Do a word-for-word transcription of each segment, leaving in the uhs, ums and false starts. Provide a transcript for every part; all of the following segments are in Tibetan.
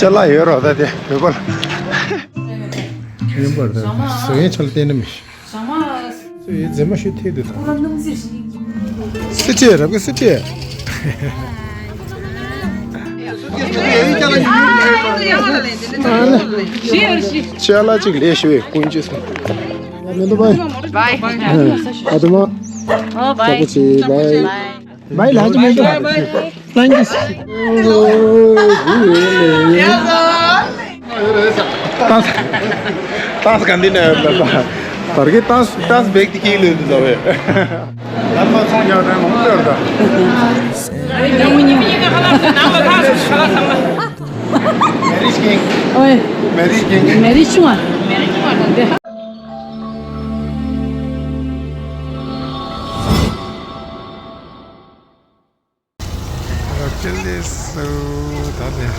ཅ་ལག་ཡོད་རོགས་ད་དེ་བོད་པ་ལ། ཡིན་པར་ད་བཟོ་མཁན་ཆ་ལ་བརྟེན་ན་མི་ཤེས། ཚོས་མཛེས་མ་ཤོད་ཐད་དུ་དང་། སི་ཏྲེ་རབ་གི་སི་ཏྲེ། ཅ་ལག་ཅིག་ལས་ཞུ་བའི་ཀུན་སྤྱོད་སོང་། མི་འདུག་བའི། བའི། ཨ་དུ་མ། ཨོ་བའི། ཅག་པོ་ཆེ་བའི། བའི་ལ་ཅི་མི་འདུག་བའི། Thank you. ཏཱས་ཏཱས་ག་འདི་ནས་ཡོད་ལ། བར་གྱི་ཏཱས་ཏཱས་བེག་དེ་ཀྱིས་ལོས་འདུག་ཟེར་བས། ལམ་མ་ཚོང་རྒྱག་དོན་མང་པོ་ཡོད་ད། Marriage king. ཨོའི། Marriage king. Marriage བྱུང་བ། སྐྱེལ་ལེ་སོ། ད་ནས་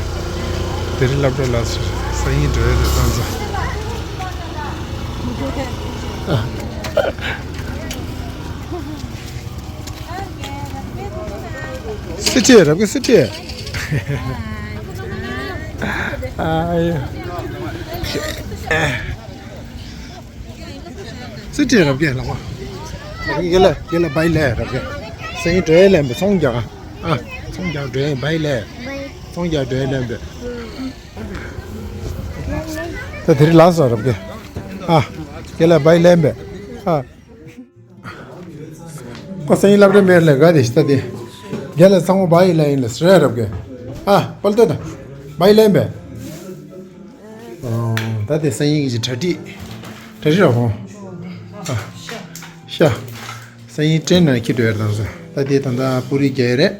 དེ་རིང་སློབ་གྲྭ་ལ་སོ་སང་ཉིན་འགྲོ་ཡ་རེད་བཏང་ཚོ། སི་ཏྲེ་རབ་གི་སི་ཏྲེ། ཨ་ཡ། སི་ཏྲེ་རབ་གི་ལགས་པ། རྒན་ལགས་རྒན་ལགས་བའི་ལས་རབ་གི། སང་ཉིན་འགྲོ་ཡ་ལན་པའི་ཚོང་རྒྱག་ཨ། ཚོང་རྒྱག་འགྲོ་ཡ་བའི་ལས། ཚོང་རྒྱག་འགྲོ་ཡ་ལན་པའི། ད་དེ་རིང་ལགས་སོ་རབ་གི། ཨ། རྒན་ལགས་བའི་ལན་པའི། ཨ། ཁོ་སང་ཉིན་སློབ་གྲྭ་མེད་ལས་ག་དེ་ཤི་ད་དེ། རྒན་ལགས་ཚང་མ་བའི་ལན་ཡིན་ལ་སི་ར་རབ་གི། ཨ། པལ་ཏོ་ད། བའི་ལན་པའི། ཨོ། ད་དེ་སང་ཉིན་གྱི་གྲ་སྒྲིག་གྲ་སྒྲིག་རོགས་ཧོ། ཨ། ཤ། སང་ཉིན་ཀྲེན་ནང་ཁྱི་འགྲོ་ཡར་དང་སོ། ད་དེ་ད་ད་པུ་རི་རྒྱག་ཡ་རེད།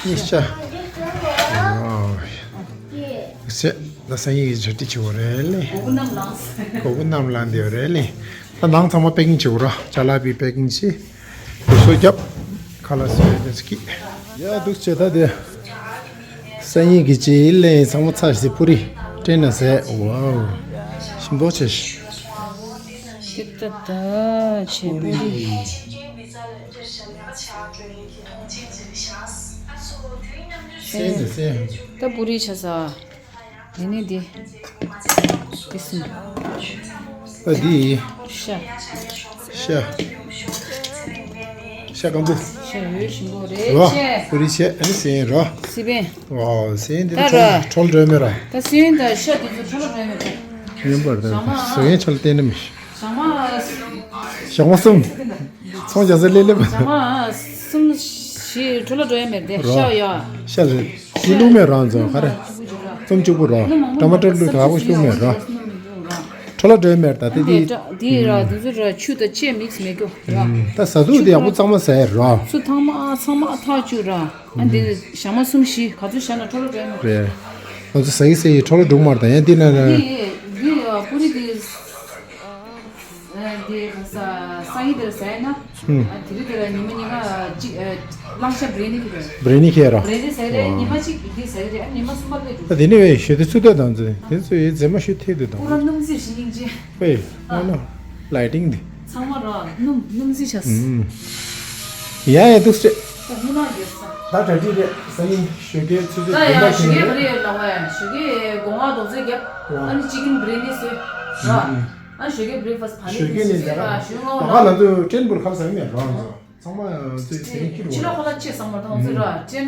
ཨི་ཤ། ཨོ། ཟེ། ད་སང་ཉིན་གྱི་གྲ་སྒྲིག་བྱེད་དགོས་རེད་ལེ། གོ་བུ་གནམ་ལངས་ཟེར། གོ་བུ་གནམ་ལངས་བསྡད་ཡོད་རེད་ལེ། ད་ནང་ཚང་མ་པེ་ཀིང་བྱེད་དགོས་ར། ཅ་ལག་པི་པེ་ཀིང་བྱེད། སོ་རྒྱབ། ཁ་ལག་སོ་ཡ་ཅན་སྐྱིད། ཡ་འདུག་བྱས་ད་དེ། སང་ཉིན་གྱི་ཅི་ལེན་ཚང་མ་ཚར་ཟི་པུ་རི། ཀྲེན་ན་ཟས། ཝའོ། ཞིམ་པོ་བྱས་ཤི། ཏི་ཏ་ཏ་ཆེ་པུ་རི། སེན་ཟི་སེན། ད་པུ་རི་ཆ་ས། དེ་ནི་འདི། འདི་སུ། ཨ་འདི། ཤ། ཤ། ཤ་སྐམ་པོ། ཤ་འོད་ཞིམ་པོ་རེད། རོ། ཆེ། པུ་རི་ཆེ་ཨ་ནི་སེན་རོ། སི་པན། ཨོ་སེན་འདི་ད་ཁྲོ་ར། ཁྲོ་ལ་འགྲོ་མེད་ར། ད་སེན་ད་ཤ་འདི་ཚོ་ཁྲོ་ལ་འགྲོ་མེད་ད། ཡིན་པར་ད་ཟ་མཁན་ཆ་ལ་བརྟེན་ནི་མི་ཤེས། ཞག་མ་གསུམ། ཚོང་རྒྱག་ས་ལེ་ལེ་བ། ཞག་མ་གསུམ་བཞི་ཁྲོ་ལ་འགྲོ་ཡ་མེད་དེ་རོ། ཤ་ཡ། ཤ་རེད། ཤི་ལུག་མེད་རང་ཚོ་ག་རེ། རྩོམ་གཅིག་པུ་རོ། ཊ་མ་ཊར་ལུག་ག་པོ་ཤི་ལུག་མེད་རོ། ཁྲོ་ལ་འགྲོ་ཡ་མེད་ད་དེ་དེ། དེ་ར་དེ་ཚོ་ར་ཆུ་དང་ཕྱེ་མིག་སི་མེད་རྒྱུ་ར། ད་ཟ་དུས་དེ་ཡག་པོ་གཙང་མ་ཟ་ཡ་རོ། ཚུ་ཐང་མ་ཚང་མ་ཐག་བཅུག་ར། ཨ་འདི་ཞག་མ་གསུམ་བཞི་ག་ཚོད་བཞག་ན་ཁྲོ་ལ་འགྲོ་ཡ་མེད། རེད། ང་ཚོ་ཟ་ཡི་ཟ་ཡི་ཁྲོ་ལ་འགྲོ་མ་རེད་ད་ཡང་འདི་ན་ན། འདི་འདི་པུ་རི་འདི། འདི་ག་ས་སང་ཉིན་དེར་ཟ་ཡ་ན། ཨ་དེ་རིང་དེར་ཉི་མ་ཉི་མ་གཅིག་གླང་ཤ་བྷི་རི་ནི་གི་རེད། བྷི་རི་ནི་ཁེ་ར། བྷི་རི་ནི་ཟ་ཡི་རེད། ཉི་མ་གཅིག་འདི་ཟ་ཡི་རེད། ཉི་མ་གསུམ་པ་སླེབས་འདུག་ད་དེ་ནི་བས་ཞོ་དེ་ཚུ་ལྟ་དང་ཚོ་དེ་ཚོ་ཡི་མཛེས་མ་ཞུ་ཐེབས་དུ་དང་། པུ་ར་སྣུམ་ཟེར་ཞིང་ཡིན་ཅེ། ཨེ། ཨ་ནོ། ལའི་ཊིང་འདི། ཚང་མ་ར་སྣུམ་སྣུམ་ཟེར་བྱས། ཡ་ཡ་འདུག་སེ། ད་སྨི་ནག་རྒྱབ་ས། ད་གྲ་སྒྲིག་རེད་ས་ཡིན་ཞོགས་ཀའི་ཆུ་ཚོད་ད་ཡ་བདུན་པ་ཞོགས་ཀའི་ཞིག་ག་རེ་ཡོད་ལ་བ་ཡ་ཞོགས་ཀའི་སྒོ་ང་རྡོག་རྫིས་རྒྱབ། ཨ་ནི་ཅི་ཀིན་བྷི་རི་ནི་བཟོས། ར། ཨ་ཞོགས་ཀའི་བྷི་རེག་ཕ་སི་ཊི་བ་ལེ་ཞོགས་ཀའི་ནི་ད་ག་ཞོགས་ང་ད་ག་ལ་ཚོ་ཀྲེན་པུར་ཁ་ལ་ཟ་གི་མེད་ར་ང་ཚོ། ཚང་མ་ཚོས་དེ་རིང་ཁྱེར་ཕྱི་ལོགས་ཁ་ལག་ཕྱེ་ཟ་མ་ཐག་ཚོས་ར་ཀྲེན་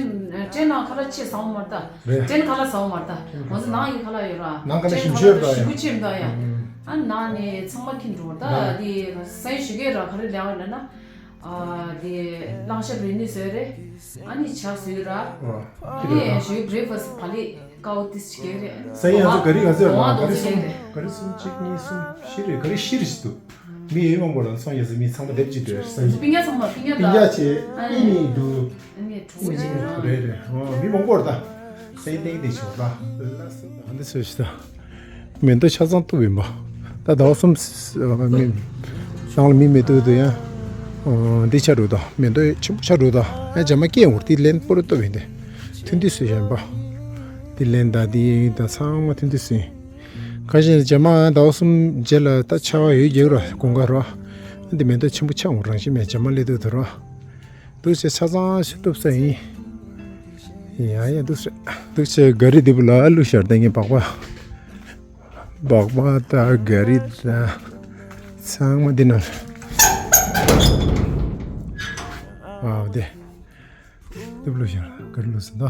ཀྲེན་ནང་ཁ་ལག་ཕྱེ་ཟ་མ་མ་ཐག་རེད། ཀྲེན་ཁ་ལག་ཟ་མ་མ་ཐག་ང་ཚོ་ནང་ཡི་ཁ་ལག་ཡོད་ར། ནང་ཁ་ལག་ཞིམ་ཤོས་ར་ཡ། ཞིམ་པོ་ཆེ་མ་ཐག་ཡ། ཨ་ནང་ནས་ཚང་མ་ཁྱེར་འགྲོ་ད་དེ་ས་ཡི་ཞོགས་ཀས་ར་ག་རེ་ལས་བ་ལ་ན། ཨ་དེ་གླང་ཤ་བྷི་རི་ནི་བཟོས་རེད། ཨ་ནི་ཇ་བཟོས་ར། ཨ་ནི་ཞོགས་ཀའི་བྷི་རེག་ཕ་སི་ཊི་བ་ལེ་ཀའོ་ཏིས་ཅི་ཀེ་རེད། ས་ཡི་ང་ཚོ་ག་རི་ག་ཚོད་ར་ག་རི་གསུམ་ག་རི་གསུམ་གཅིག་གཉིས་གསུམ་བཞི་རེད་ག་རི་བཞི་རེད་ཅིག་འདུག་མི་ཡོད་མང་པོ་རང་སོང་ཡོད་ཟེར་མི་ཚང་མ་སྡེབ་ཅིག་འདུག་ས་ཡི། པིང་ཡ་ཚང་མ་པིང་ཡ་པིང་ཡ་ད་ཆེ་ཨ་ཨི་ནི་འདུག་ཨ་ནི་གྲོགས་ཆེ་ར། རེད་རེད། ཨོ་མི་མང་པོ་རེད་ད། ས་ཡི་སྟེང་དེ་ཆོག་ད། ཨ་འདི་ཚོས་ཤི་ད། མེ་ཏོག་ཆ་ཚང་གཏུབ་ཡིན་པ། ད་ཟླ་བ་གསུམ་མི་ནང་ལ་མི་མེད་དུས་དུ་ཡང་འདི་ཆ་འགྲོ་ད་མེ་ཏོག་ཆེན་པོ་ཆ་འགྲོ་ད་ཡང་རྗེས་མ་སྐྱེས་འོར་དེ་ལན་པོ་རུ་གཏུབ་ཡིན་ཏེ། ཐུན་དུས་སུ་ཞན་པ། དེ་ལན་ད་དེ་ཡིན་ད་ཚང་མ་ཐུན་དུས་སུ་ཡིན། ཁ་ཤས་རྗེས་མ་ཟླ་བ་གསུམ་རྗེས་ལ་ད་ཆར་པ་ཡོད་རྒྱུག་ར་དགུན་ཁ་ར། འདི་མེ་ཏོག་ཆེན་པོ་ཆགས་འོང་རང་བཞིན་མེད་རྗེས་མ་སླེབས་དུས་དུ་ར། འདུག་ཅེས་ཆ་ཚང་ཞིག་གཏུབ་ས་ཡིན། ཡ་ཡ་འདུག་ཟེར། འདུག་ཟེར་ག་རི་འདི་བུ་ལ་བླུགས་ཤར་ད་ངས་སྦག་སྦག་སྦག་སྦག་ད་ག་རི་ད་ཚང་མ་འདི་ན། ཨ་དེ། འདི་བུ་ལ་ཤར་ག་རི་ལུགས་ཟེར་ད།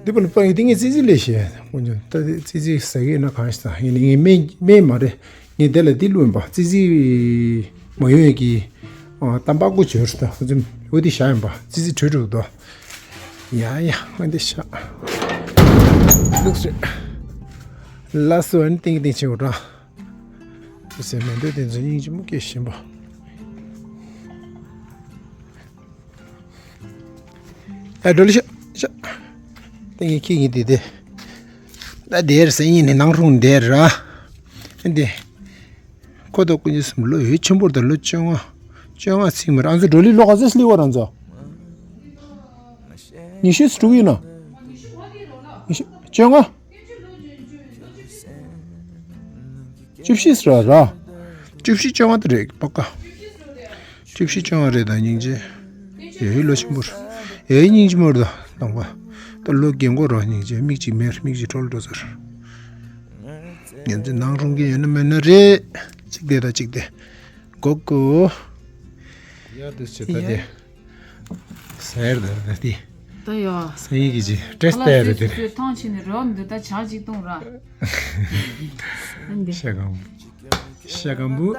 འདི་བུ་ལ་པ་ཡི་ཏིང་ངེ་ཙི་ཙི་ལས་ཤེས་ཁོང་ཚོ་ད་ཙི་ཙི་ཟ་གི་ན་གང་ཤེས་ད་ཡིན་ངས་སྨན་སྨན་མ་རེད། ངས་དེ་ལ་འདི་བླུགས་ཡིན་པ་ཙི་ཙི་མ་ཡོང་ཡས་ཀྱི་ཨ་ཏམ་པ་ཀུ་བྱོས་ད་ཁོ་ཚོ་འོ་དེ་བཞག་ཡིན་པ་ཙི་ཙི་བྲོས་འགྲོ་གི་འདུག་ཡ་ཡ་ཨ་འདི་ཤ་ལུགས་རེད། ལ་སོ་ཨན་ཏིང་ཏིང་ཆེ་བོ་འདྲ། དེ་ཟེར་མེད་འདོད་དེ་ཚོ་སྙིང་རྗེ་མོ་སྐྱེ་བཞིན་པ། ཨ་འགྲོ་ལི་ཤ་ཤ། ཏིང་ངེ་ཁྱི་ཡིན་དེ་དེ། ད་དེར་སེ་ཡིན་ནི་ནང་རུང་དེར་ར། ཨ་འདི། ཁོ་ད་ཀུན་གྱི་སུམ་ལོ་ཡོད་ཆེན་པོར་ད་ལོ་བཅོ་ལྔ། བཅོ་ལྔ་ཚིག་མར་ཨ་ཚོ་འགྲོ་ལི་ལོག་ཨ་ཚོ་སླི་བ་རང་ཚོ། ཉི་ཤུ་དྲུག་ཡིན་ན། ཉི་ཤུ་བཅོ་ལྔ། བཅུ་བཞི་ཟེར་བ་ར། བཅུ་བཞི་བཅོ་ལྔ་དེ་རེད་པ་ཀ། བཅུ་བཞི་བཅོ་ལྔ་རེད་ད་སྙིང་རྗེ། ཡོད་ལོ་ཆེན་པོར། ཡོད་སྙིང་རྗེ་མོར་ད་དང་པ། ད་ལོ་རྒན་གོག་ར་སྙིང་རྗེ་མིག་གཅིག་མེར་མིག་གཅིག་འཕྲོལ་འགྲོ་ཟེར། ངན་ཚེ་ནང་རུང་གི་ཡོད་ན་མེད་ན་རེད། གཅིག་བསྡད་ད་གཅིག་བསྡད། གོ་གོ། ཡ་དུ་ཆེ་ད་དེ། ཟེར་ད་ད་དེ། ད་ཡ། ཟེར་ཡིག་གི་ཅི་ཏྲེས་ཏེ་རེད་དེ་རེད། ཐང་ཆེ་ནི་རོ་མི་འདུག་ད་ཇ་གཅིག་བཏུང་ར། ཤ་སྐམ། ཤ་སྐམ་པོ།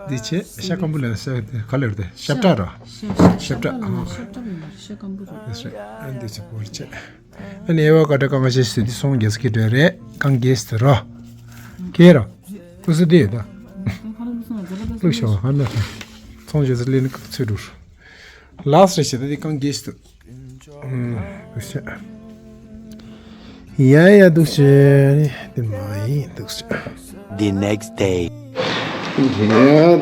འདི་ཆེ་ཤ་སྐམ་པོ་ལ་ཟེར་དེ་ག་ལེར་དེ་ཤབ་ཏྲ་ར། ཤབ་ཏྲ་ར་ཤབ་ཏྲ་མིན་ཤ་སྐམ་པོ་ར། ཨ་འདི་ཆེ་བོར་ཆེ། ཨ་ནི་ཨེ་བ་ཀ་ཏྲ་གང་ཞེས་ཟེར་དེ་སོང་རྒྱལ་ས་ཀི་འདྲ་རེད་གང་རྒྱལ་ས་རོ། ཁེ་ར། ཀུ་སུ་དེ་ད། ལུག་ཤོག་ཧ་མ་ཚོང་རྒྱལ་ས་ལེན་ནི་ཚུད་འགྲོ། ལགས་རེ་བྱེད་ད་དེ་གང་རྒྱལ་ས། འདུག་ཤ། ཡ་ཡ་འདུག་ཤ་ནི་དེ་མ་ཡིན་འདུག་ཤ། The next day. ཡ་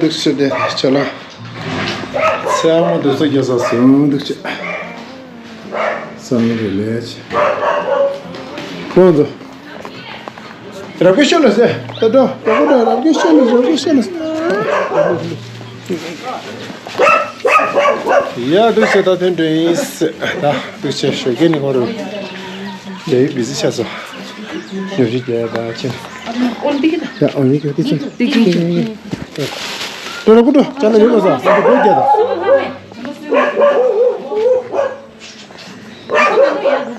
འདུག་ཤ་དེ་ཅ་ལག་ཚང་མ་འདུག་ས་རྒྱ་ས་སོང་འདུག་ཤ། སང་རེ་ལས་ཆེ། ཁོང་ཚོ། རབ་གི་ཤོ་ལ་ཟེ། ད་འགྲོ། རབ་གི་འགྲོ། རབ་གི་ཤོ་ལ་ཟེ། རབ་གི་ཤོ་ལ་ཟེ། ཡ་འདུག་ཤ་ད་ཐོན་འདྲ་ཡིན་ཟེ། ད་འདུག་ཤ་ཞོགས་ཀས་ནི་ཁོ་རུ། ཡ་ཡི་བི་ཟི་ཆ་སོ། ཉོ་ཤི་རྒྱ་ད་ཆེ། ཡ་ཨོ་ཡི་གི་ཏི་ཆེ། ཏི་ཆེ། འགྲོ་རབ་གི་འགྲོ། ཅ་ལག་ཡོད་ལ་ཟ། ད་འགྲོ་རྒྱ་ད།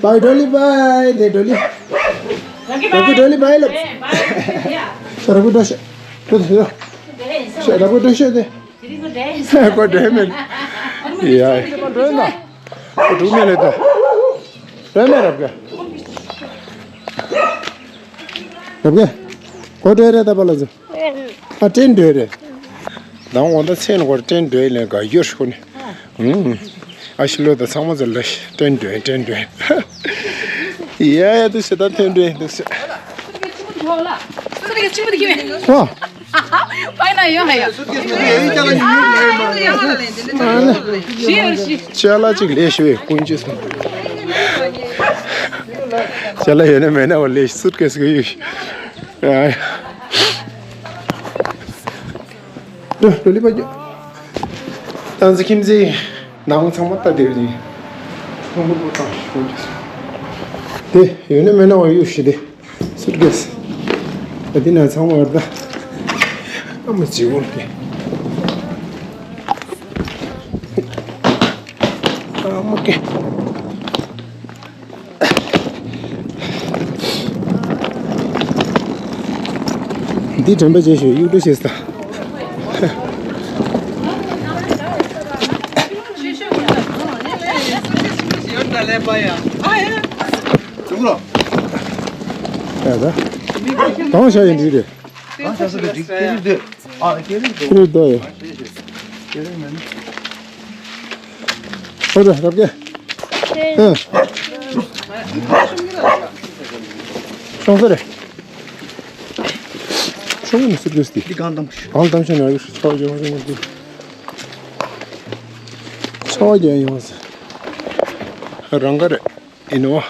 བའི་ཌོ་ལི་བའི། དེ་ཌོ་ལི། རབ་གི་ཌོ་ལི་བའི་ལབ། རབ་གི་ཌོ་ཤ། ཌོ་ཤ། རབ་གི་ཌོ་ཤ་དེ། ཀོ་ཌེ་མེན། ཡ། ཀོ་ཌེ་མེན་ལེ་ཏོ། ཌེ་མེན་རབ་གི། རབ་གི། ཀོ་ཌེ་རེ་ད་པ་ལ་ཟེ། ཨ་ཏྲེན་འགྲོས་རེད། ད་འོ་ད་ཚེ་ནི་ཁོར་ཏྲེན་འགྲོས་ལེན་ག་ཡོད་ཤོ་ནི། ཨ་ཤི་ལོ་ད་ཚང་མ་ཚོ་ལ་ཏྲེན་འགྲོས་ཏྲེན་འགྲོས། ཡ་ཡ་དུ་ཤི་ད་ཏྲེན་འགྲོས་དུ་ཤི། ཨ། ཅ་ལག་ཅིག་ལས་ཤི་བའི་ཀུན་སྤྱོད་སོང་། ཅ་ལག་ཡོད་ན་མེད་ན་བ་ལས་སུཊ་ཀེ་སི་གི་ཡོད། ཨ། ལོ་ལི་པ་ཀྱོ། ཏང་ཙི་ཁྱིམ་ཙི་ནང་ཚང་མ་ལྟ་བསྡད་ཀྱི། ཁོང་ཁོ་ཁོ་ཏང་ཤི་ཁོང་ཀྱི་སོང་། དེ་ཡོད་ན་མེད་ན་བ་ཡོད་ཤི་དེ། སུཊ་ཀེ་སི། ད་འདི་ན་ཚང་མ་ཡོད་ད། ཨ་མ་ཇི་བོ་དེ། ཨ་མ་ཀེ། འདི་དྲན་པ་བརྗེད་ཤོག་གཡུག་འགྲོ་བྱེད་ས། ཡ་ད། གང་བྱ་ཡིན་འདི་རེད། གང་བྱ་ས་རེད་འདི་སྐད་རིགས་འདི། ཨ་སྐད་རིགས་འདི། སྐད་རིགས་འདི་ཡོད། སྐད་རིགས་མིན། ཨོ་རེད་རབ་རྒྱས། ཨེ། ཤོང་ས་རེད། ཤོང་ནི་སུ་དགོས་ཏེ། འདི་གང་དང་། གང་དང་ཤོང་ན་ཡོད་ཤོག་ཡོང་ཡོང་འདི། ཤོག་ཡོང་ཡོང་ཟེར། རང་ག་རེད། ཨེ་ནོ།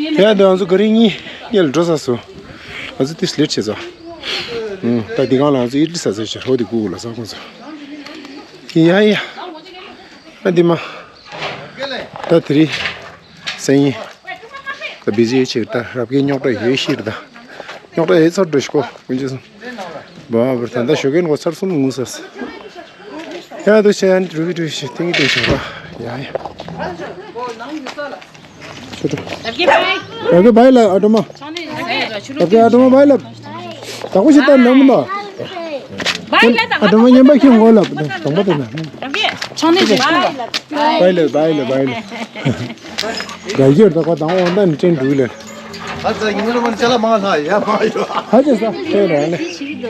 ཡ་ད་ང་ཚོ་ག་རེ་གཉིས་གཉིས་ལ་འགྲོ་ས་སོ། ང་ཚོ་ཏིས་ལེཊ་བྱས་ཚོ། ད་འདི་གང་ལ་ང་ཚོ་ཨི་ཏི་ལི་ས་ཚོ་བྱས་ཧོ་དི་གུ་གུ་ལ་ས་ཁོང་ཚོ། ཡ་ཡ། ཨ་འདི་མ། ད་དེ་རིང་། སེང་ཡིན། ད་བི་ཟི་ཡོད་ཕྱིར་ད་རབ་ཀའི་རྙོག་དྲ་ཡོད་ཕྱིར་ད། རྙོག་དྲ་ཡོད་ཚར་འགྲོ་ཤི་གོ་ཀུན་ཅི་སོང་། བ་བར་ད་ད་ཞོགས་ཀའི་ངོ་ཚར་གསུམ་ངུ་ས། ཡ་དུ་ཆེ་ཡན་གྲུ་བི་གྲུ་ཤི་ཏིང་ཏིང་ཤོག་ར། ཡ་ཡ། ཆུ་ཏུ། རབ་ཀའི་བའི་ལ་ཨ་དོ་མ། རབ་ཀའི་ཨ་དོ་མ་བའི་ལ། དག་པོ་ཞིག་ལྟར་ནམ་མ། ཨ་དོ་མ་ཉན་པ་ཁྱོད་ངོ་ལབ་དང་པོ་དེ་ན། ཆང་ནས་བཞེས་ཤོག་ལ། བའི་ལ་བའི་ལ་བའི་ལ། རྒྱ་ཡོད་ད་ཁ་དང་འོང་ད་ནི་ཅན་འགྲུལ་ལ། ཨ་ཙི་ཉིན་རུ་མ་ཅ་ལ་མ་ལ་ཡ་མ་ཡོད། ཧ་ཅེ་ས་ཁྱེད་རང་ལ། ཞིང་ད་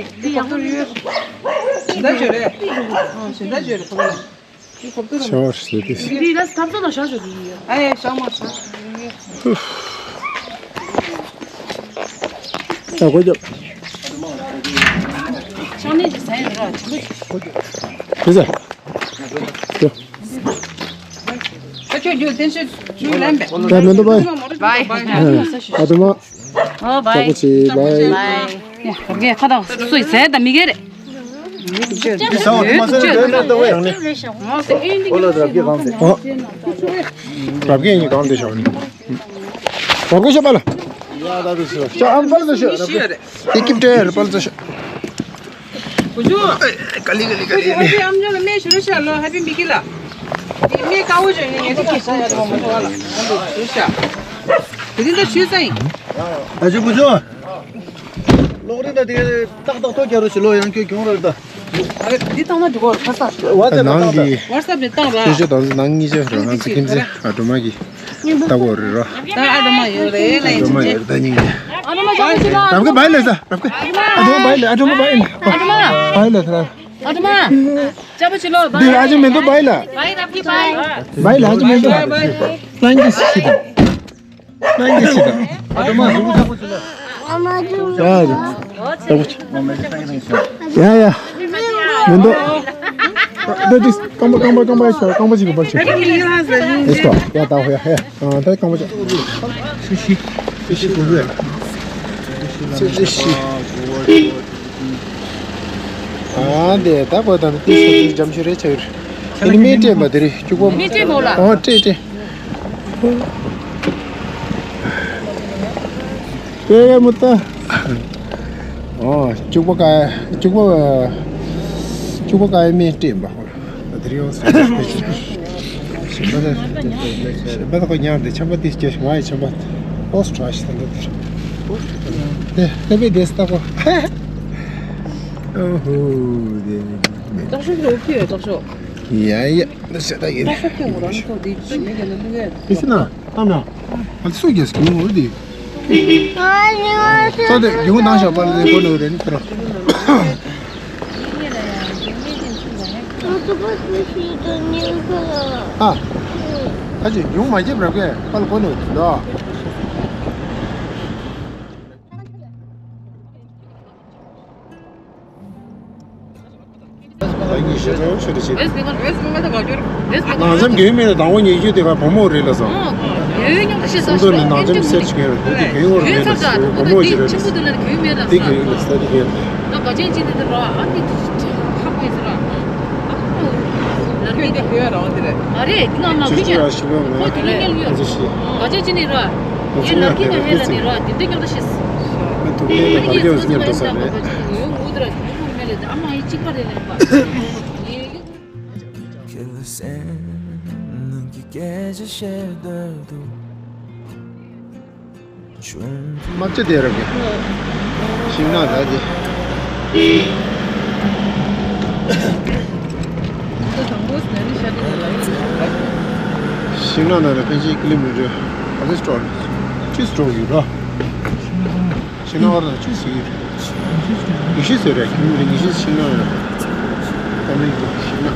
ཆོས་རེད། ཞིང་ད་ཆོས་རེད་ཕ་ག་ལ། ཤོར་ཟེར་ཏེ། དེ་རིགས་ལ་ཐབ་ཚང་ལ་བཞག་ཆོག་གི་ཡོད། ཨ་ཡེ་བཞག་མ་བཞག་ད་གོ་རྒྱབ། ཤང་ནས་ཀྱི་ཟ་ཡོད་ར་ཆུ་ལུད། དེ་ཟ། ད་ཁྱོད་རྒྱུ་བསྟན་ཤོད་ཆུ་ལེན་པས། ད་མེ་འདུག་བའི། བའི། ཨ་དུ་མ། ཨོ་བའི། ལྟ་བུ་བྱེད་བའི། བའི། ཡ་ཁ་དག་སུ་ཟས་ད་མི་གེ་རེད། འདི་ས་འོ་དེ་མ་ཟ་ནས་འདྲ་འདྲ་བ་ཡང་ནི། ཨོ་ལ་རབ་རྒྱས་གང་ཟེར། ཨོ། རབ་རྒྱས་ཡིན་གང་དེ་ཤོག་ནི། རབ་རྒྱས་ཤོག་པ་ལ། ཡ་ད་དུ་ཟེར། ཅག་ཨམ་པར་ཟེར་ཤོག་རབ་རྒྱས། དེ་ཀིབ་ཏྲེ་ར་པར་ཟེར་ཤོག་བུ་ཆུང་། ཀ་ལི་ཀ་ལི་ཀ་ལི་ཀ་ལི། ཨམ་ཅོག་ལ་སྨན་ཞུ་རོགས་ཤག་ལོ་ཧ་པི་མི་ཀི་ལ། དེ་སྨན་དཀར་པོ་ཅོ་ནི་ངས་དེ་ཀི་ས་ཡ་དོ་མ་ཞུ་བ་ལ་ཨམ་ཅོག་ཞུ་ཤག་དེ་རིང་ད་ཞུས་ས་ཡིན། ཨ་ཅོ་བུ་ཆུང་། གློག་རིན་ད་དེ་ཏག་ཏག་ཐོ་རྒྱག་རོགས་ཞུ་ལོ། ཡང་ཁྱོད་གྱོང་རོགས་ད། ཨ་རེ་འདི་བཏང་ན་འགྲིག་གོ་ཁ་ས། ཝ་ཚབ་ནང་གི། ཝ་ཚབ་ནས་བཏང་ར། ཁྱོད་ཆོ་དང་ནང་གཉིས་ཆ་རང་ཚོ་ཁྱིམ་མཚེས་ཨ་སྒྲོལ་མ་གི་ལྟ་གོ་རེད་རོ། ད་ཨ་སྒྲོལ་མ་ཡོད་རེད་ལ་ཡིན་སྒྲོལ་མ་ཡོད་རེད་ད་སྙིང་རེད། ཨ་སྒྲོལ་མ་ཅག་པོ་ཅི་ལ། རབ་གི་བའི་ལ་ས་རབ་གི། ཨ་སྒྲོལ་མ་བའི་ལ་ཨ་སྒྲོལ་མ་བའི་ལ། ཨ་སྒྲོལ་མ། བའི་ལ་ས། ཨ་སྒྲོལ་མ། ཅག་པོ་ཅི་ལོ་བའི། འདི་ཨ་ཅེ་མེ་ཏོག་བའི་ལ། བའི་རབ་གི་བའི། བའི་ལ་ཨ་ཅེ་མེ་ཏོག་ལྷན་གྱིས་ཤི་དང་། ལྷན་གྱིས་ཤི་དང་། ཨ་སྒྲོལ་མ་ཟུག་ཅག་པོ་ཅི་ལ། ཡ་ཡ། ཡ་ཡ། མི་འདུག་ད་དེ་རྐང་པ་རྐང་པ་རྐང་པ་ཡ་རྐང་པ་ཅིག་གི་བར་ཆད། ཨེ་སྐོ་ཡ་ད་ཧོ་ཡ་ཧེ། ཨ་ད་རྐང་པ་ཅིག་སུ་ཤི། སུ་ཤི་གོ་གི། སུ་ཤི་སུ་ཤི། ཨ་དེ་ད་གོ་ད་ནི་ཏིས་ཏིས་འཇམ་ཤོས་རེད་ཆ་ཡོད། དེ་ནི་མི་སྤྲད་པ་དེ་རེད་སྐྱུག་པ། མི་སྤྲད་མོ་ལ། ཨོ་སྤྲད་སྤྲད། ཨེ་མུ་ཏ། ཨོ་སྐྱུག་པ་ཀ་སྐྱུག་པ་སྐྱུག་པ་ཀ་ཡེ་མི་སྤྲད་པ། ཨ་དེ་རེད་ཡོང་ས། ཞིམ་པ་དང་ཞིམ་པ་དང་ཁོ་ཉར་འདི་ཆམ་པ་ཏིས་སྐྱེ་ང་ཡི་ཆམ་པ་ཏོག་ཙམ་ཞིག་དང་འདུག་དེ་དེ་བས་དེ་སྟག་པོ། ཨོ་ཧོ་དེ་མེད། སྟག་ཤོག་གི་འོ་ཕི་ཡོད་སྟག་ཤོག་ཡ་ཡ། ད་ཤ་ད་ཡིན། ད་ཤ་ཁྱོད་ངོ་རང་ཚོ་འདི་ཅི་མི་ག་ལ་མི་ག་དེ་སི་ན་ཨ་མ། ཨ་སུ་རྒྱལ་སྐྱོང་ངོ་འདི། ས་དེ་རྒྱུ་ནང་ཤ་པ་ལ་དེ་གོ་ནོ་རེ་ནི་ཁྱོད་རང་། ཨ། ཨ་ཅེ་ཡོང་མ་བརྒྱབ་ར་གས་པ་ལ་གོ་ནོ་འདི་ལོ། ད་ངས་ཞེ་དྲག་ཤོད་དེ་བྱེད། ནང་ཚན་རྒན་མེད་ལ་དང་པོ་ཉེ་རྒྱུ་དེ་ག་བུ་མོ་རེད་ལ་སོང་། སོང་ཚོ་ནི་ནང་ཚན་སེར་ཆུ་རྒན་རེད་དེ་རྒན་འོར་མེད་ལ་སོང་བུ་མོ་ཞིག་རེད་ལ་སོང་། དེ་རྒན་ལ་ས་དེ་རྒན། ཁྱོད་ཀྱི་ཁྱོད་རང་དེ་རེད། ཨ་རེད་འདི་ང་ང་ཁྱོད་ཁྱོད་ཀྱི་ར་ཤི་ལོ་ཁོ་དེ་ངས་ལ་ཡོད། ང་ཚོ་ཤི། ག་ཅན་ཅི་ནི་ར། ང་ཚོ་ཡེ་ལ་ཀི་ང་ཧེ་ལ་ནི་ར་དེ་འདྲ་ཀྱང་ད་ཤི། ང་ཐུག་ལེ་ལ་བར་རྒྱ་བཟུང་ཉམས་ཐོག་ས་རེད། ཡོད་འུ་དེ་ར་དེ་ཁོ་མེ་ལ་དེ་ཨ་མ་ཡི་གཅིག་པ་རེད་ལ་ཡིན་པ། ཡེ་ཡོད། དམག་སྤྱི་དེ་ར་གི། ཤིང་ནགས་ད་དེ། ཤིང་ནགས་ནང་ལ་ཕན་ཆད་ཀི་ལི་མི་ཊར་ག་ཚོད་འགྲོ་རེད། ཅི་འགྲོ་ཡོད་ར། ཤིང་ནགས་བར་ལ་ཅི་ཟིག་ཡོད་རེད། ཉི་ཤུ་ཟེར་རེད། ཁྱིམ་རེ་ཉི་ཤུ་ཤིང་ནགས་རེད། ད་མི་གི་ཤིང་ནགས།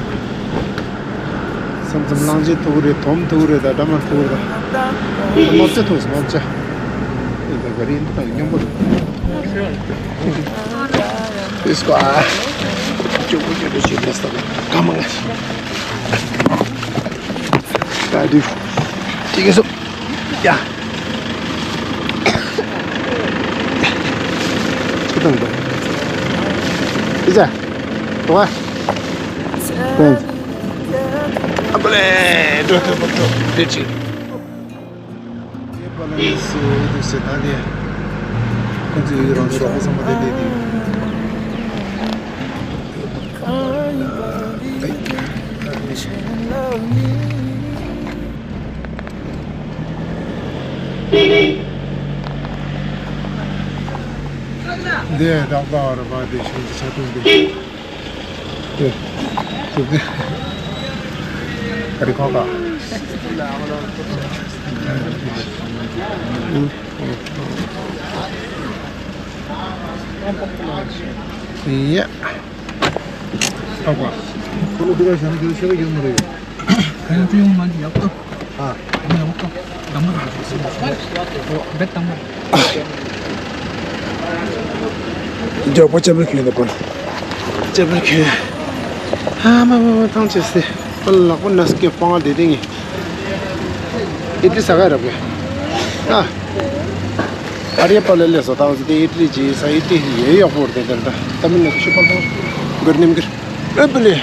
མཚམས་མཚམས་གླང་ཆེན་ཐུག་རེད། དོམ་ཐུག་རེད། ད་སྦྲ་མ་ཐུག་རེད། ད་རྨ་བྱ་ཐུག་སོང་། རྨ་བྱ། ཨེ་ད་ག་རེ་ཡིན་ད་མཉམ་པོ་རེད། ཨིས་ཀ་ཅུ་པུ་ཅུ་པུ་ཅུ་པུ་ས་ག་མ་ང་ད་དུ་ཅི་ག་སོ་ཡ། ཅི་དང་དུ་ཨི་ཙ། ཨ་པ་ལེ། འགྲོ་འགྲོ་འགྲོ་འགྲོ་འདི་ཅི། སུ་དུ་ཟེར་ད་ནས་ཁོང་ཚོས་ཡུལ་རང་ཤོག་བསམ་པ་དེ་བསྡད་དེ། འདི་བདག་པ་ར་བ་དེ་ཤིང་ཆ་ཆ་ཏུང་དེ། དེ་དེ་དེ་ཨ་རི་ཁོང་ཀ། ཡ། ཨ་ཀ། ཁོ་ལོ་དེ་ག་ཞང་གི་ཤེས་ཡོད་མ་རེད། ཁ་ཡང་ཅུང་མ་འདི་ཡག་ཏོ། ཨ། ཡག་ཏོ། དམ་པ་རེད། བེད་དམ་པ་རེད། མགྱོགས་པོ་ཅབ་ར་ཁྱོད་ད་པོ། ཅབ་ར་ཁྱོད། ཨ་མ་མ་མ་ཐང་ཆད་སེ། པ་ལག་པ་ན་སྐྱེ་སྤང་བ་དེ་དེ་ངས། ཨི་ཏི་ས་ག་ར་བེ། ཨ། ཨ་རི་པ་ལ་ལས་སོ་ཏང་སི་ཏི་ཨི་ཏི་ལི་ཇི་ས་ཨི་ཏི་ཡེ་ཡག་པོ་རེད་དེ་དེ་ད་ཏ་མིལ་ནཱ་ཏུ་ཤི་པ་ལ་གར་ནེམ་གར་ཨེ་པ་ལེ།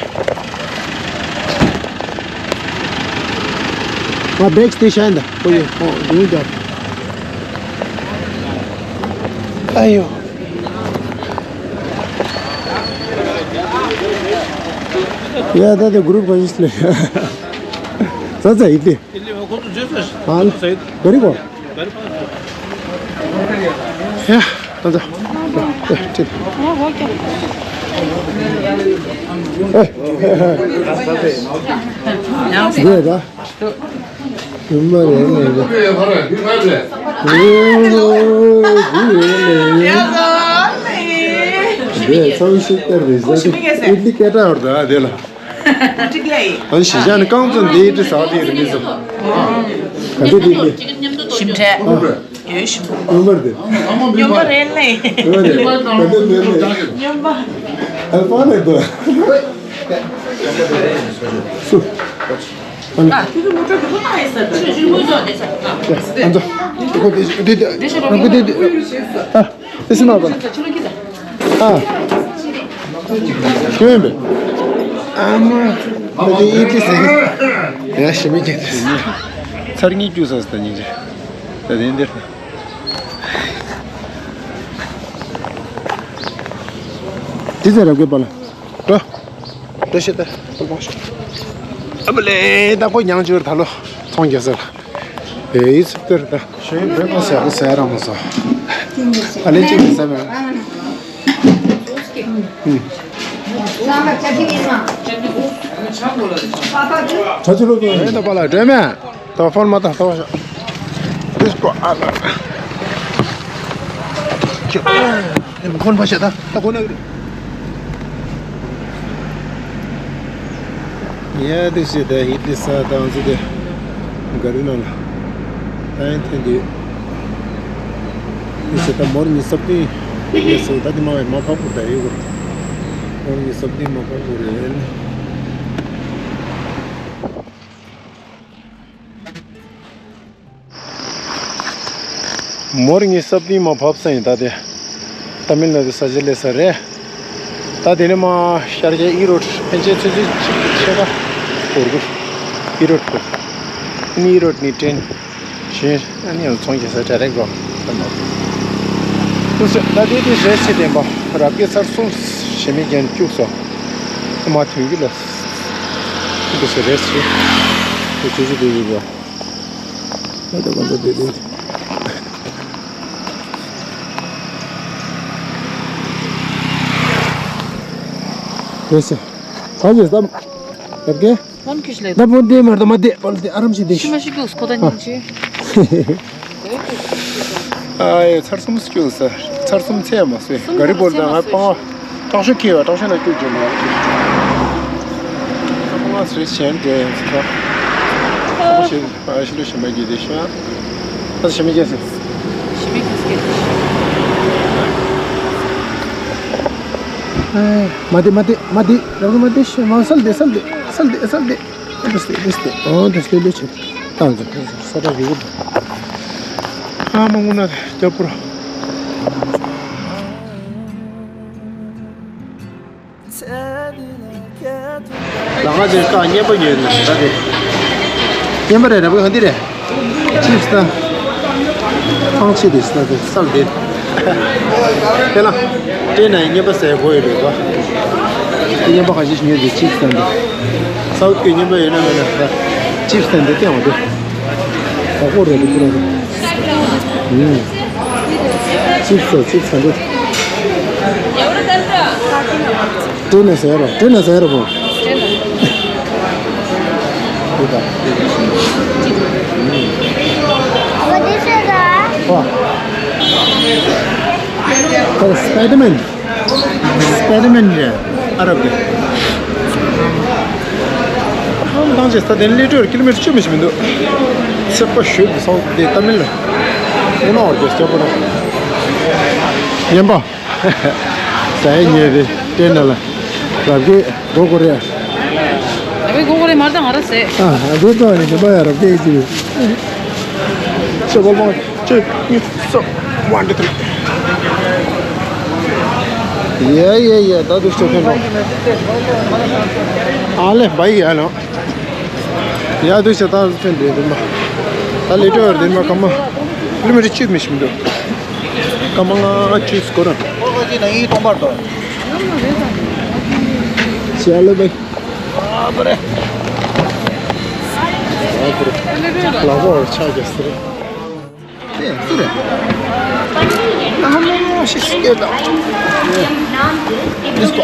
ང་བེག་སི་ཏི་ཤ་ཡིན་ད་ཁོ་ཡེ་ཁོ་རུང་ད། ཨ་ཡོ། ཡ་ད་དེ་གུ་རུབ་ག་ཞིག་ལེ། ཙ་ཙ་ཡིན་ཏེ། ཨ་ལ། ག་རེ་གོ། ཡ། ད་ད། ཨེ། ཁྲིད། ཨེ། ཡ་ད། ཡུམ་མ་རེད་ནས་རེད། ཨོ་ཡུམ་རེད་ནས་རེད། འདི་ཚང་ཞིག་ལྟར་རེད་ཟེར་ཏེ་ཨིད་ལི་སྐད་གྲགས་ཡོད་རེད་ད་དེ་ལ། ཨ་ནི་གཞིས་ཆགས་ནི་རྐང་བཙོན་འདི་ཨིད་ལི་ཟ་དེ་རེད་མི་ཟ། ག་འདི་འདི་ཨིད་ལི། ཞིམ་ཁྲལ། ཨོ། ཡོད་ཞིམ། སྨྱོན་པར་དེ། སྨྱོན་པ་རེད་ལེ། སྨྱོན་པ་རེད། ག་འདི་འདི་ལེ། སྨྱོན་པ། ཨ་ཕ་ནས་དོ། སུ། ཨ། ཨ་ཚོ། ཁོ་དེ་དེ་དེ་ཨ། དེ་སེམས་མ་པ། ཨ། ཁྱོད་པས། ཨ་མ། ད་དེ་ཨི་ཏི་ཟེར། ཡ་ཞི་མི་ཁྱེད་དེ། ཚར་གཉིས་བཅུ་ས་ས་ད་ཉིན་རེ། ད་དེ་འདིར། དེ་ཟེར་རབ་གི་པ་ལ། འགྲོ། འགྲོ་ཤེས་ད། ཧོལ་པང་ཤོག་ཨ་མ་ལེ་ད་ཁོ་མྱང་བཅུར་ད་ལོ། ཚོང་རྒྱག་ས་ལ། ཨེ་ཡི་ཚིག་ཏེར་ད། ཞེས་བོད་པ་ཟེར་གོ་ཟེར་ར་མ་སོ། ཨ་ལེ་ཅིག་ཟེར་མེད། ཧུམ། ཆ་ཆུ་ལོ་ཀུན། ཨེ་ད་པ་ལ་འདྲེ་མེད། ད་ཕོན་མ་ད་ཐོག་ཤ། དེ་སྐོ་ཨ་ལ། ཁྱོད། ཨེ་མ་ཕོན་པ་ཤ་ད་ད་གོ་ན་གི་རེད། ཡ་དེ་ཤེས་ད་ཧི་དེ་ས་དང་ཟི་དེ་ག་རི་ནང་ལ་ད་ཡན་ཐེན་དེ་དེ་ཤེས་ད་མོར་ཉི་སབ་ཏི་ཡེ་སོ་ད་དེ་མ་བའི་མ་ཕབ་གོ་ད་ཡོད་གོ། མོར་ཉི་སབ་ཏི་མ་ཕབ་གོ་རེད། མོར་ངའི་སབ་ཏིང་མ་བབས་ས་ཡིན་ད་དེ། ཏ་མིལ་ནཱ་ཌུ་ས་ཆ་ལས་ས་རེད། ད་དེ་ནས་མ་ཤར་རྒྱག་ཨི་རོད་ཕན་ཆད་ཚོད་ཚོད་ཅིག་ཆེ་ཁ་གོར་གུར་ཨི་རོད་གོར་ཨ་ནི་ཨི་རོད་ནི་ཏྲེན་ཞིན་ཨ་ནི་ཡང་ཚོང་རྒྱག་ས་གྲ་རེ་གོ་ད་མ་ད་དེ་དེ་རེད་ཆེ་ལྡན་པ་རབ་རྒྱས་ཚར་གསུམ་ཞེ་མི་རྒྱན་བཅུག་སོ་མ་ཐུན་གྱི་ལ་དེ་སུ་རེད་ཆེ་དེ་ཆུ་ཆུ་དེ་ཡོད་གོ། ད་ད་ག་ད་དེ་དེ། རེད་ཟེར། གང་ཞིག་བསམ། ཡར་རྒན། ལམ་ཁྱུ་ཞིག་ལས། ད་བོ་འདི་མར་ད་མ་བདེ་པ་ལ་དེ་ཨ་རམ་ཞིག་བདེ། ཤི་མ་ཤི་རྒྱུགས་ཁོ་ད་ཉིན་ཆེ། ཨ་ཡེ་ཚར་གསུམ་སྐྱོད་ས། ཚར་གསུམ་ཚེ་མ་སོས། ག་རི་བོར་ད་ང་སྤང་བ། དྲག་ཤོས་ཁེལ་བ་དྲག་ཤོས་ན་སྐྱུག་བྱེད་མ། སྤང་བ་སོས་བྱེད་འགྲོ་ཡིན་ཚེ་ཁ། ཨ་ཤི་ལོ་ཤི་མ་གྱིས་དེ་ཤ། ཨ་ཤི་མི་གྱིས་ཟེར། ཤི་མི་གྱིས་ཟེར། མ་དེ་མ་དེ་མ་དེ་རང་མ་དེ་ཤི་མ་སལ་དེ་སལ་དེ་སལ་དེ་སལ་དེ། ཨོ་དེ་སྟེ་དེ་སྟེ་ཨོ་དེ་སྟེ་དེ་ཆེ། ཏང་ཙེ་ས་ཏ་རི་གུ། ཨ་མ་ངུ་ན་རྒྱབ་པུར། ལ་ང་ཅིག་ཁ་སྙན་པོ་ཉོས་ནས་ད་དེ། སྙན་པོ་རེད་ར་བུ་ག་འདི་རེད། ཅིབས་ད། ཐང་ཆད་དེ་ས་དེ་སལ་དེ། དེ་ལ་སྤྲད་ན་རྔན་པ་ཟས་དགོས་ཡོད་རེད་དོ། དེ་རྔན་པ་ག་ཞིག་ཉོས་དེ་ཅིག་ཟ་འདི། སའུ་ཐི་གི་རྔན་པ་ཡོད་ན་མེད་ན་ཅིག་ཟ་འདི་སྟེང་བ་དེ། ད་ཀོ་རེད་དེ་ཀོ་རེད། ཨུམ། ཅིག་ཟ་ཅིག་ཟ་འདི། སྤྲད་ན་ཟ་རོ་སྤྲད་ན་ཟ་རོ་བོ། What is it? What? Spider-Man. Spider-Man རེད། ཨ་རབ་རེད། ཨང་། ཐང་ཆད་ས་དེ་ལི་ཊར་ཀི་ལོ་མི་ཊར་བཅུ་མི་ཞིག་མི་འདུག་ཚེ་པ་ཞོལ་དུ་སོང་དེ་ཏ་མིལ་ལ། ཨོ་ན་འོར་གྱི་སྐྱ་པོ་ར། ཡན་པ། ཟ་ཡི་ཉེ་རེད་སྤྲད་ན་ལ། རབ་རྒྱས་སྒོ་སྒོ་རེད། རབ་རྒྱས་སྒོ་སྒོ་རེད་མ་རེད་ད་ང་ར་ཟས། ཨ་ཨ་དེ་ཙང་ནི་ཞིམ་པ་ཡ་རབ་རྒྱས་ཀྱི་ཅི་གོ་མ་ཅི་གཉིས་གསུམ། One, two, three. ཡ་ཡ་ཡ་ད་དུ་ཤོག་ཁན་རོ། ཨ་ལེ་བའི་ཡ་ལོ། ཡ་དུ་ཤ་ད་ཕན་དེ་དུ་མ། ད་ལི་ཊར་དེ་མ་ཀ་མ། ཀི་ལོ་མི་ཊར་བཅུ་མི་ཞིག་མི་འདུག་ཀ་མ་ང་བཅུ་སྐོར་ར། ཨོ་ཁ་ཅིག་ན་ཡིན་སྟོང་པར་དོ། ཤ་ལེ་བའི། ཨ་པ་རེ། ཨ་པ་རེ། ལག་པ་བར་ཆགས་རྒྱ་སི་རེ། དེ་སུ་རེད། ཨ་མོ་ཤི་སྐད་དང་། ལེ་སི་ཏོ།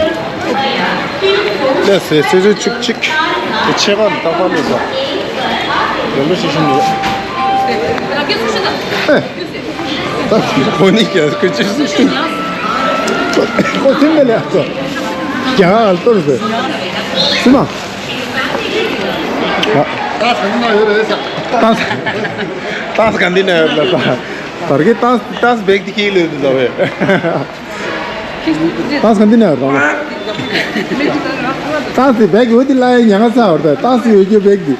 ལེ་སི་ཚེ་ཚེ་གཅིག་གཅིག་དེ་ཆེ་བ་ནི་རྟག་པར་ལེ་སོ། ཡོང་འབྲི་ཤི་ཤི་ནི། ཨེ། ད་ཁོ་ནི་རྒྱ་སྐད་ཅི་སུ་ཤི། ཁོ་ཐེམ་མེ་ལེ་ཨ་ཙོ། རྒྱ་ཨ་ལྟོ་རེད། སུ་མ། ཏཱས་ག་འདི་ན་ཡོད་ལ་ས། བར་གྱི་ཏཱས་ཏཱས་བེག་དི་ཁྱི་ལོས་དུ་ཟ་བས། ཏཱས་ག་འདི་ན་ཡོད་རང་ལ། ཏཱས་དེ་བེག་ཡོད་དི་ལ་ཡ་ཉ་ང་ས་བར་ད་ཏཱས་ཡོད་རྒྱུ་བེག་དི།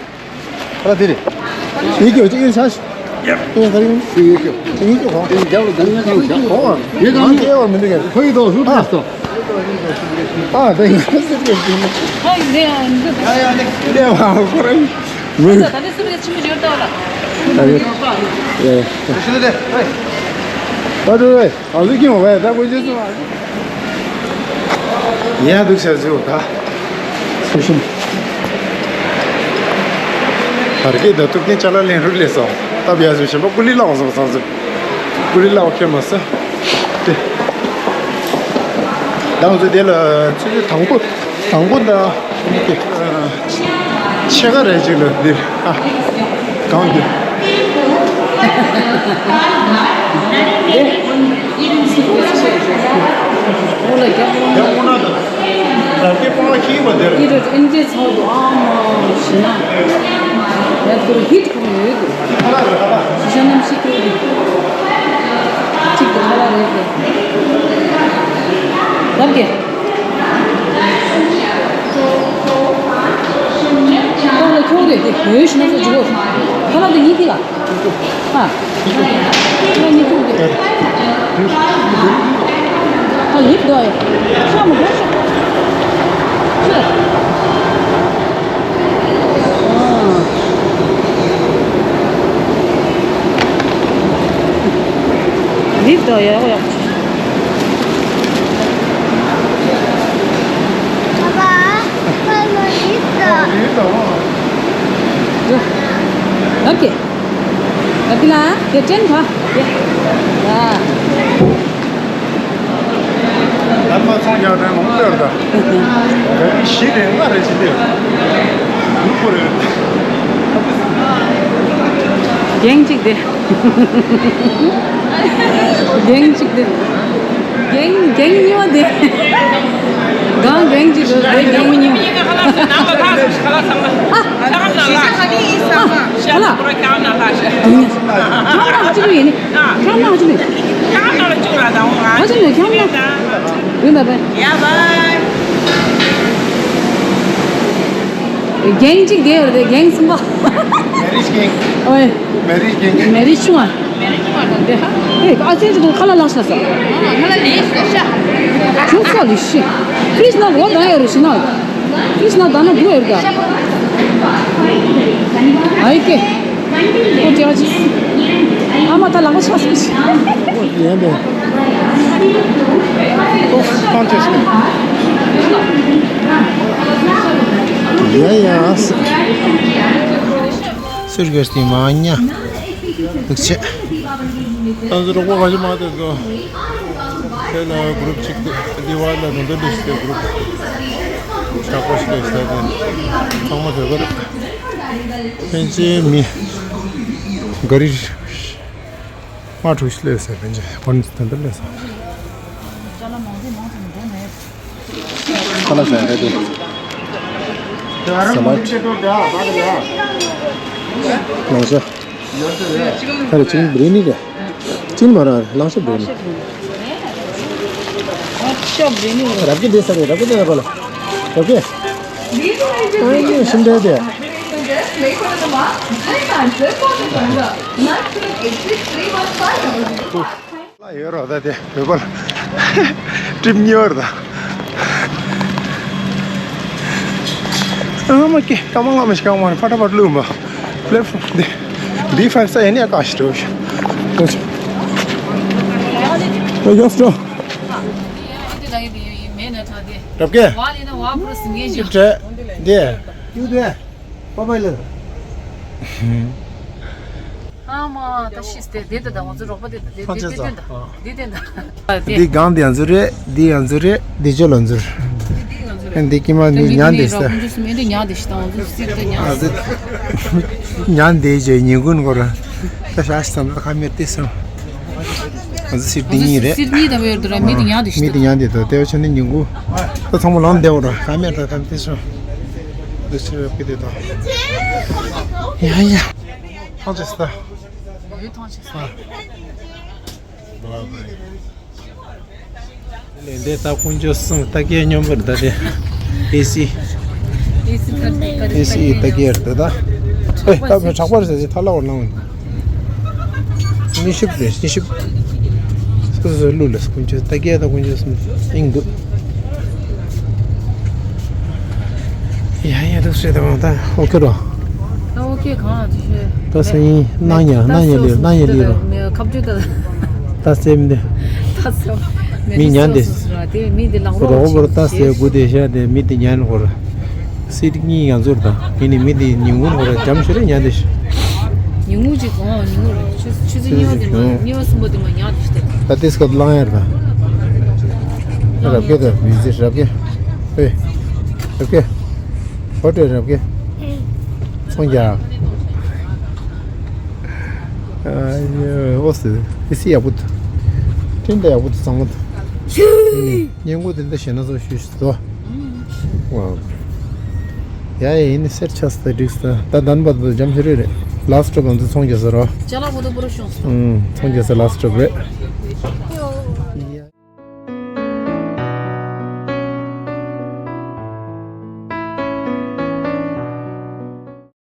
ཨ་དེ་རེད། ཡིག་ཡོད་ཅིག་ཡོད་ཤ་ཤ། ཡ། ཡིག་ཡོད་ཅིག་ཡོད་ཅིག་ཡིག་ཡོད་ཅིག་ཡོད་ཅིག་ཡིག་ཡོད་ཅིག་ཡོད་ཅིག་ཡིག་ཡོད་ཅིག་ཡོད་ཅིག་ཁོ་ཡི་དོ་ཧུ་ཏི་སོ། ཨ་ད་ཡིན་ཟེར་གྱི་ཡིན། ཨ་ཡིན་ནས་ཨ་ཡིན་ཟེར། ཡ་ཡ་ནས་ལས་བ་ཁོ་རང་མི། ད་ནས་སུ་རེད་ཆི་མི་འབྱོར་ལྟ་བ་ལ། ཨ་ཡོད། ཡ་ཡ། ཨ་འགྲོ་རེད། ཨ་ཟུག་ཀྱང་བས་ད་ཀོ་ཅི་སུ། ཡ་འདུག་ཤ་ཟིག་ད། སུ་ཤིན། བར་གྱི་ད་ཐུག་ཀྱིན་ཅ་ལག་ལེན་རུ་ལས་སོང་། ད་བྱས་ཟིག་ཞིམ་པོ་ཀུ་ལི་ལ་འོང་སོང་སོང་ཟིག་ཀུ་ལི་ལ་འོ་ཁྱེར་མ་སོང་། དེ། ད་ང་ཚོ་དེ་ལ་ཚུར་དང་པོ། དང་པོ་ད། ཨ་ནི་དེ། ཕྱེད་ཀ་རེ་ཅིག་ལ་འདིར་ཨ། གང་གི། ཡང་ཁོ་ན་ད། ད་དེ་པང་ལ་ཁྱི་བ་དེར། ཨིན་ཇི་ཚོགས་འདུ་ཨ་མ་ཞི་ན། ཡ་ཁོ་ར་ཧིད་ཁོ་ཡོད་དུ། ཁ་ལག་རེད་ཁ་ལག་ཞི་ཤ་ནམ་ཤི་ཁོ་གི། གཅིག་ཏུ་ཁ་ལག་རེད་དེ། ལབ་ཀྱེ། ཁོང་ལ་ཁྱོད་རེད་དེ་བོད་ཤི་ན་ཚོ་འཇུག་གོ། ཁ་ལག་དེ་ཡིན་གྱི་ལ། ཨ། ཁ་ལག་ཡིན་གྱི་ལ། ཨ་ཡིན་དོ་ཡ། ཤ་མོ་གོ་ཤ། ཤ། ཨ། ཡིན་དོ་ཡ་ཡ། ཨ་ཕ། ཨ་ཕ་ལོ་ཡིན་དོ། ཨོ་ཁེ། ཨ་ཁེ་ལ་དེ་ཅན་ཁ། ཡ། ལམ་མ་ཚོང་རྒྱག་དོན་ལོངས་སྤྱོད་དང་། གཞི་དེ་ལྔ་རེ་བྱེད་དེ། ཁོ་རེ། རྒན་གཅིག་དེ། རྒན་གཅིག་དེ། རྒན་རྒན་གཉིས་པ་དེ། གང་རྒན་གཅིག་དེ་རྒན་གཉིས་པ། ཨ། ཨ་ལ། ཁྱམ་ལ་ཧ་ཅི་ལུ་ཡིན། ཁྱམ་ལ་ཧ་ཅི་ལུ། ཁྱམ་ལ་ཅུ་ར་དང་ཧ་ཅི་ལུ་ཁྱམ་ལ། ཡོད་ན་པ། ཡ་བ། རྒན་གཅིག་དེ་ཡོད་རེད་རྒན་གསུམ་པ། མེ་རིཇ་རྒན། ཨོའི། མེ་རིཇ་རྒན། མེ་རིཇ་ཆུང་བ། ཨེ་ཨ་ཅེ་ཅིག་ཁ་ལ་ལགས་ཤ་ས། ཁ་ལ་ལེ་ཤ་ཤ། ཁྱོད་ས་ལི་ཤི། ཁྲིས་ན་ལོ་ད་ཡོད་རེད་ཤི་ན། ཁྲིས་ན་ད་ན་དུ་ཡོད་རེད་ད། ཨའི་ཀེ། ཁོ་ཅེ་ཅི། ཨ་མ་ ད་ལམ་པ་ཆགས་སོང་ཞིག་ཡན་པས། ཨོ། ཕངས་ཆེ་སོང་། ཡ་ཡ། སུར་གེར་སྟེ་མ་ཉ། ལུག་ཆེ། ད་ཚོ་རོགས་པ་ག་ཞིག་མ་དེ་ཚོ། དེ་ལ་གུ་རུབ་ཅིག་འདི་བ་ལ་ནོ་འདོན་འདི་ཞིག་གུ་རུབ་ཆག་པོ་ཞིག་ལས་ཤ་དེ་ཚང་མ་བོད་པར་ཕན་ཆེ་མི་ག་རི་མ་འཁྲུག་ཞིག་ལས་ཟེར་ཕན་ཆེ་ཁོ་ནི་དོན་དུ་ལས་སོང་། ཁ་ལ་ཟ་རེད་དེ། ས་ལད། ལང་ཤ། ཁ་རེ་ཅིན་བི་རི་ནི་རེད། ཅིན་མ་ར་ལང་ཤ་བི་རི་ནི། ཤ་བི་རི་ནི་རེད། རབ་ཀྱི་དེ་ས་རེད། རབ་ཀྱི་དེ་ན་པ་ལ། རབ་ཀྱི། ཨ་ཡོ་ཤིན་དེ་དེ། ལ་ཡོད་རོགས་ད་དེ་བོད་པ་ལ་ཀྲིབ་གཉིས་བར་ད། ཨ་མ་ཀེ་ཀ་མ་ལ་མ་ཤི་ཀ་མ་ཕ་ཏ་པ་ལུ་མ་པླེ་ཕོན་དེ་དེ་ཕ་ས་ཡེ་ནི་ཨ་ཀ་ཤི་ཏོ་ཤི། ཨ་ཡོ་སི་ཏོ། རབ་ཀེ། ཅིབ་ཏྲེ། དེ། ཡུ་དེ། པ་པ་ལ། ཨ་མ་ད་ཤི་སྟེ་དེ་དེ་ད་ང་ཚོ་རོགས་པ་དེ་དེ་ཕ་ཆེ་དེ་ཚ། དེ་དེ་ད་དེ་དེ། འདི་གང་དེ་ཡང་ཚོ་རེད། འདི་ཡང་ཚོ་རེད། འདི་ཅོ་ལོ་ཚོ་རེད། འདི་ཀྱི་མ་འདི་ཉ་འདི་ས། ང་ཚོ་སི་མེ་འདི་ཉ་འདི་ཤི་ད་ང་ཚོ་སི་ད་ཉ། ང་ཚོ་ཉ་འདི་ཅེ་ཉིན་གུན་གོ་ར། ད་ཤ་ཤི་ཙམ་ད་ཁ་མེར་ཏི་སོང་། ང་ཚོ་སི་འདི་གཉིས་རེད། སི་གཉིས་ད་མེར་དུ་ར་མི་འདི་ཉ་འདི་ཤི་ད། མི་འདི་ཉ་འདི་དོ་དེ་བ་ཆ་ནི་ཉིན་གུ། ད་ཚང་མ་ལོང་བསྡད་འོ་ར་ཁ་མེར་ད་ཁ་མེར་ཏི་སོང་། འདི་ཤི་ར་པི་དེ་དོ། ཡ་ཡ། ཐང་ཆེ་སི་ད། ཡུལ་ཐང་ཆེ་ས། ལས་འདས་ད་དཀོན་མཆོག་གསུམ་ལྟ་སྐྱེས་སྙོམས་པར་ད་དེ། ཨེ་སི། ཨེ་སི་ད་ཨེ་སི་ལྟ་སྐྱེས་རེད་ད། ཨེ་ད་བའི་གྲགས་པར་ཟེར་ཅིག་ཐ་ལ་བར་སྣང་། ཉི་ཤུབ་རེད་ཉི་ཤུབ། སོ་སོ་ལུ་ལ་དཀོན་མཆོག་ལྟ་སྐྱེས་ད་དཀོན་མཆོག་གསུམ་ཨིན་འདུག་ཡ་ཡ་འདུག་སེ་ད་ད་ཨོ་ཁེ་རོ། ད་ཨོ་ཁེ་གང་ཅི་ཤེས། ད་སེ་ཡིན་སྣང་ཉ་སྣང་ཉ་ལི་སྣང་ཉ་ལི་རོ། ཁབ་ཅུ་ད། ད་སེ་མི་འདི། ད་སེ་མི་ཉན་དེ། དེ་མི་འདི་ལང་རོགས་རོགས་པོར་ད་སེ་དགུ་དེ་ཤ་དེ་མི་འདི་ཉན་གོ་ར། སི་ཏི་གཉིས་ཡང་ཚོར་ད། དེ་ནི་མི་འདི་ཉིན་གུང་གོ་ར་འཇམ་ཤོས་རེ་ཉན་དེ་ཤ། ཉིན་གུང་ཅིག་གོང་ཉིན་གུང་རེ་ཆུ་ཆུ་ཚོད་གཉིས་པ་དེ་མ་གཉིས་པ་གསུམ་པ་དེ་མ་ཉག་དེ་ཤ་དེ། ད་ཏིས་ཀ་ལང་ཡར་ད། རབ་ཀེ་ད་མི་ཟེར་རབ་ཀེ། ཨེ། རབ་ཀེ། ཧོ་ཏེ་རབ་ཀེ། ཚོང་རྒྱག་ཨོ་སི་ཨི་སི་ཡག་པོ་འདུག་ཕྲིན་ད་ཡག་པོ་འདུག་གཙང་མ་འདུག་སྙན་གོ་དེ་འདྲ་ཞེ་ན་ཚོ་ཞུ་ཞུ་དོ། ཡ་ཡ་ཡིན་ནི་སེར་ཆགས་སྟ་འགྲིག་སྟ་ད་དན་པ་དུ་འཇམ་ཤེས་རེད་རེད། ལ་སི་ཊོབ་ང་ཚོ་ཚོང་རྒྱག་ས་རོ། ཅ་ལག་པོ་ཏོ་པོ་རོ་ཤོང་སོང་། ཚོང་རྒྱག་ས་ལ་སི་ཊོབ་རེད།